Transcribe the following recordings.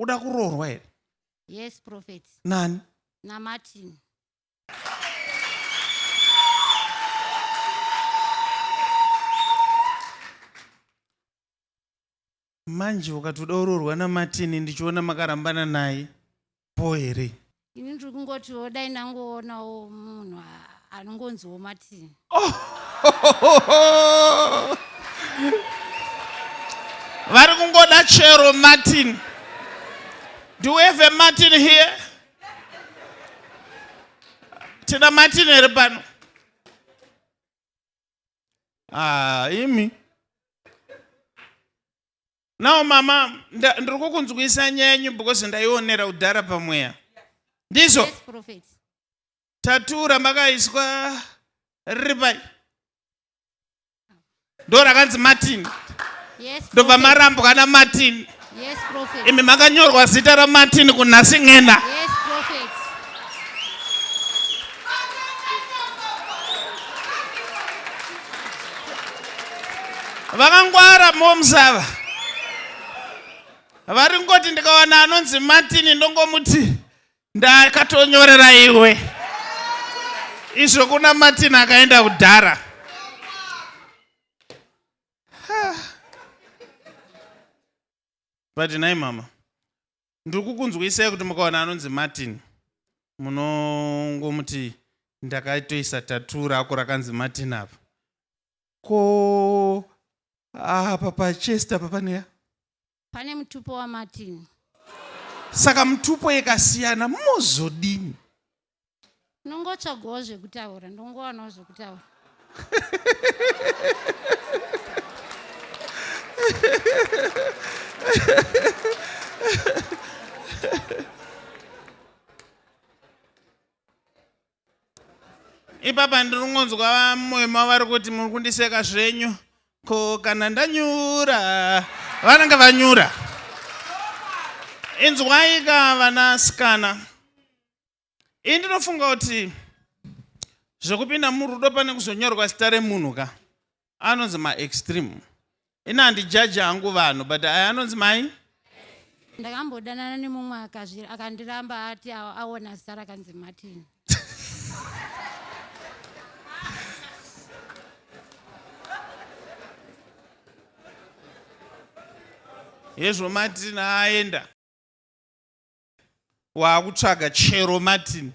Uda kuroorwa here? Yes, prophet. Nani? NaMartin. Manje ukati uda kuroorwa naMartin ndichiona makarambana naye po here? Ini ndiri kungotiwo dai ndangoonawo munhu anongonziwo Martin. Oh! Vari kungoda chero Martin. Do we have a Martin here? Tina Martin here pano? Ah, imi. Now mama, ndiri kukunzwisa nyaya yenyu because ndaionera kudhara pamweya. Ndizvo? Yes, prophet. Tattoo ramakaiswa riri pai? Ndo rakanzi Martin. Yes, Ndobva prophet. marambwa naMartin. Yes, prophet. Imi makanyorwa zita raMartin kunhasi ng'ena. Yes, prophet. Vakangwara moms ava. Vari kungoti ndikawana anonzi Martin ndongomuti Ndakatonyorera iwe. Izvo kuna Martin akaenda kudhara. But nhai mama, ndiri kukunzwisai kuti mukawana anonzi Martin munongomuti ndakatoisa tattoo rako rakanzi Martin apa. Ko apa pachest apa paneya? Pane mutupo waMartin. Saka mutupo yakasiyana mozodini? Ndongotsvagawo zvekutaura, ndongowanawo zvekutaura. Ipapa ndiri kungonzwa mumwoyo mavo vari kuti muri kundiseka zvenyu ko kana ndanyura vanenge vanyura. Inzwai ka vanasikana, ini ndinofunga kuti zvekupinda murudo pane kuzonyorwa zita remunhu ka anonzi maextreme. Ini handijaji hangu vanhu but aya anonzi mai. Ndakambodanana nemumwe akandiramba ati aona zita rakanzi Martin. Hezvo Martin aenda. Waakutsvaga chero Martin.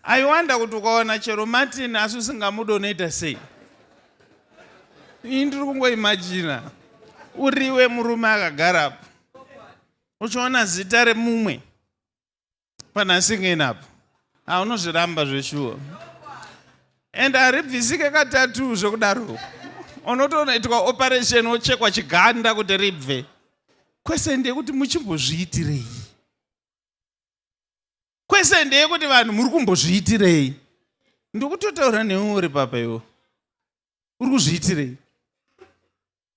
I wonder kuti ukawana chero Martin asi usingamude unoita sei? Ini ndiri kungoimajina uriwe murume akagara apo uchiona zita remumwe panhasingeni apo haunozviramba zveshuwa and haribvisike katatu zvekudaro unotonoitwa operation wochekwa chiganda kuti ribve kwese ndeyekuti muchimbozviitirei kwese ndeyekuti vanhu muri kumbozviitirei ndikutotaura newe uri papa iwo uri kuzviitirei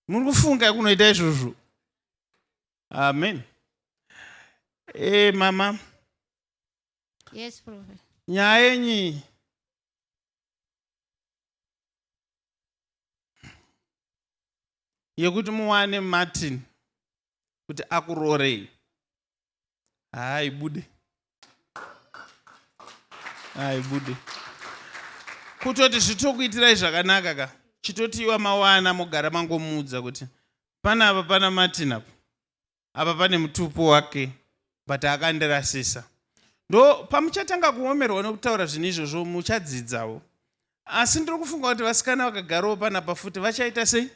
muri kufunga kunoita izvozvo amen e mama Yes, prophet. Nyaya yenyi yekuti muwane Martin kuti akuroorei haibude haibude kutoti zvitokuitirai zvakanaka ka chitotiwa mawana mogara mangomuudza kuti panapa pana Martin apa apa pane mutupo wake but akandirasisa ndo pamuchatanga kuomerwa nekutaura zvinhu izvozvo muchadzidzawo asi ndiri kufunga kuti vasikana vakagarawo panapa futi vachaita sei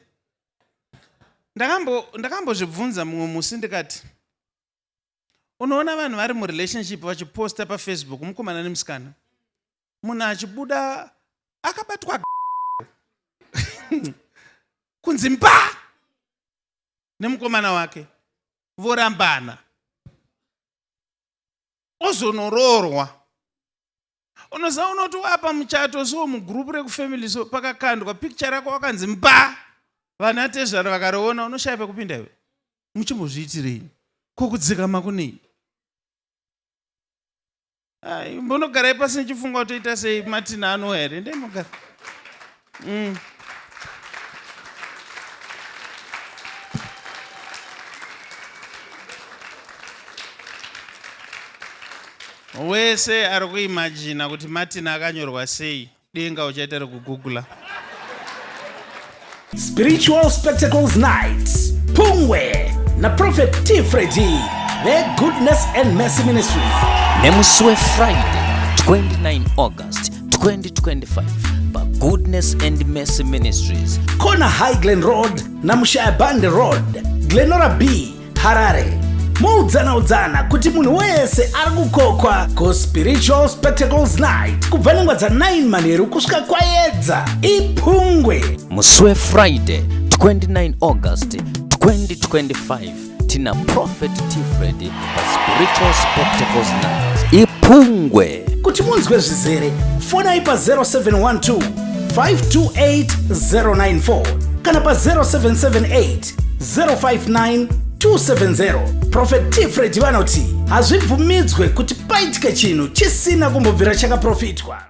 ndakambozvibvunza mumwe musi ndikati unoona vanhu vari murelationship vachiposta pafacebook mukomana nemusikana munhu achibuda akabatwa kunzi mba nemukomana wake vorambana ozonoroorwa unoziva unoti wapa muchato so mugroup rekufamily so pakakandwa picture rako wakanzi mba vana tezvara vakariona unoshaya pekupinda iwe muchimbozviitirei ko kudzikama kunei Ai, mbonogarai pasi nechifunga kutoita sei Martin ano here ndemogara mm. Wese ari kuimajina kuti Martin akanyorwa sei, denga uchaita rekugugula. Spiritual Spectacles Nights Pungwe naProphet T Freddy veGoodness and Mercy Ministries. Nemusi weFriday 29 August 2025 paGoodness and Mercy Ministries, Corner High Glen Road naMushaya Bande Road, Glenora B, Harare. Moudzana udzana kuti munhu wese ari kukokwa kuSpiritual Spectacles Night kubva nenguva dza9 manheru kusvika kwaedza. Ipungwe. Musi weFriday 29 August 2025 tina Prophet T Freddy paSpiritual Spectacles Night, Ipungwe. Kuti munzwe zvizere, fonai pa0712 528 094 kana pa0778 059 270. Prophet T Freddy vanoti hazvibvumidzwe kuti paitike chinhu chisina kumbobvira chakaprofitwa.